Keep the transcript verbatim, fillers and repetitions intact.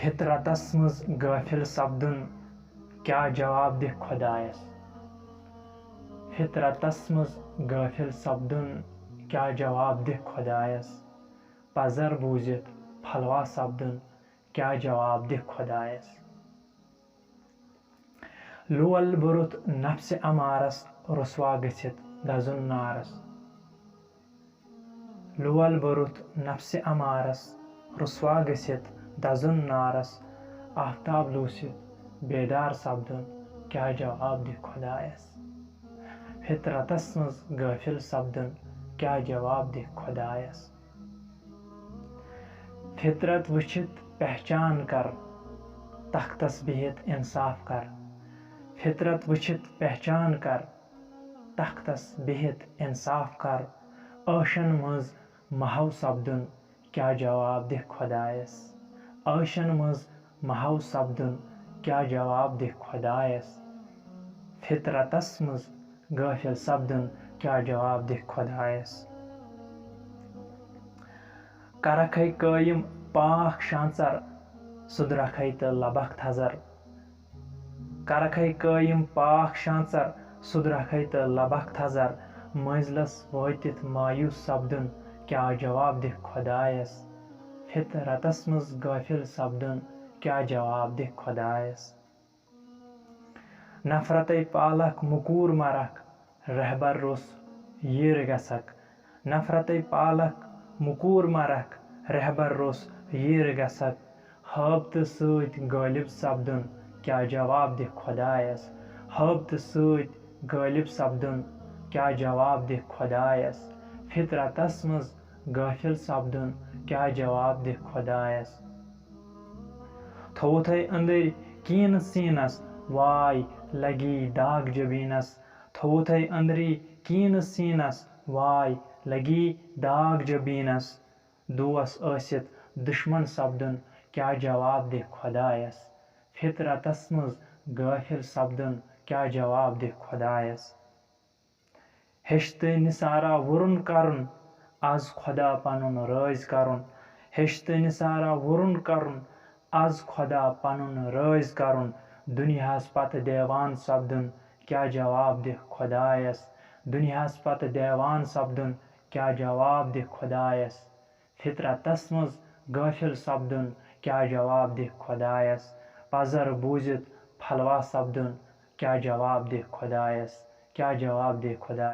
فطرتس منٛز غٲفِل سپدُن، کیٛاہ جواب دِکھ خۄدایس؟ فطرتس منٛز غٲفِل سپدُن، کیٛاہ جواب دِکھ خۄدایس؟ پزر بوٗزِتھ پھلوا سپدُن، کیٛاہ جواب دِکھ خۄدایس؟ لول بوٚرُتھ نفسِ امارس، رسوا گٔژھِتھ دزُن نارس۔ لول بوٚرُتھ نفسِ امارس، رسوا گٔژھِتھ دزُن نارس۔ آفتاب لوٗسِتھ بیدار سپدُن، کیٛاہ جواب دِکھ خۄدایس؟ فطرتس منٛز غٲفِل سپدُن، کیٛاہ جواب دِکھ خۄدایس؟ فطرت وٕچھِتھ پہچان کر، تختس بِہِتھ انصاف کر۔ فطرت وٕچھِتھ پہچان کر، تختس بِہِتھ انصاف کر۔ عٲشن منٛز محو سپدُن، کیٛاہ جواب دِکھ خۄدایس؟ عٲشن منٛز محو سپدُن، کیٛاہ جواب دِکھ خۄدایس؟ فطرتس منٛز غٲفِل سپدُن، کیٛاہ جواب دِکھ خۄدایس؟ کرکھے قٲیِم پاک شانژر، سُدرکھے تہٕ لبکھ تھزر۔ کرکھے قٲیِم پاک شانژر، سُدرکھے تہٕ لبکھ تھزر۔ منزلس وٲتِتھ مایوس سپدُن، کیٛاہ جواب دِکھ خۄدایس؟ فطرتس منٛز غٲفِل سپدُن، کیٛاہ جواب دِکھ خۄدایس؟ نفرتے پالکھ مکوٗر مرکھ، رہبر روٚس ییٖر گژھکھ۔ نفرتے پالکھ مکوٗر مرکھ، رہبر روٚس ییٖر گژھکھ۔ ہٲبتہٕ سۭتۍ غٲلب سپدُن، کیٛاہ جواب دِکھ خۄدایس؟ ہٲبتہٕ سۭتۍ غٲلب سپدُن، کیٛاہ جواب دِکھ خۄدایس؟ فطرتس منٛز غٲفِل سپدُن، کیٛاہ جواب دِکھ خۄدایس؟ تھوٚوُتھے أنٛدٕرۍ کیٖنہٕ سیٖنس، واے لگی داغ جبیٖنس۔ تھوٚوُتھے أنٛدری کیٖنہٕ سیٖنس، واے لگی داغ جبیٖنس۔ دوس ٲسِتھ دُشمن سپدُن، کیٛاہ جواب دِکھ خۄدایس؟ فطرتس منٛز غٲفِل سپدُن، کیٛاہ جواب دِکھ خۄدایس؟ ہیٚچھ تہٕ نثارا وُرُن کرُن، از خۄدا پنُن رٲزۍ کرُن۔ ہیٚچھ تہٕ نثارا وُرُن کرُن، از خۄدا پنُن رٲزۍ کرُن۔ دُنیاہس پتہٕ دیوان سپدُن، کیٛاہ جواب دِکھ خۄدایس؟ دُنیاہس پتہٕ دیوان سپدُن، کیٛاہ جواب دِکھ خۄدایس؟ فطرتس منٛز غٲفِل سپدُن، کیٛاہ جواب دِکھ خۄدایس؟ پزر بوٗزِتھ پھلوا سپدُن، کیٛاہ جواب دِکھ خۄدایس؟ کیٛاہ جواب دِکھ خۄدایس؟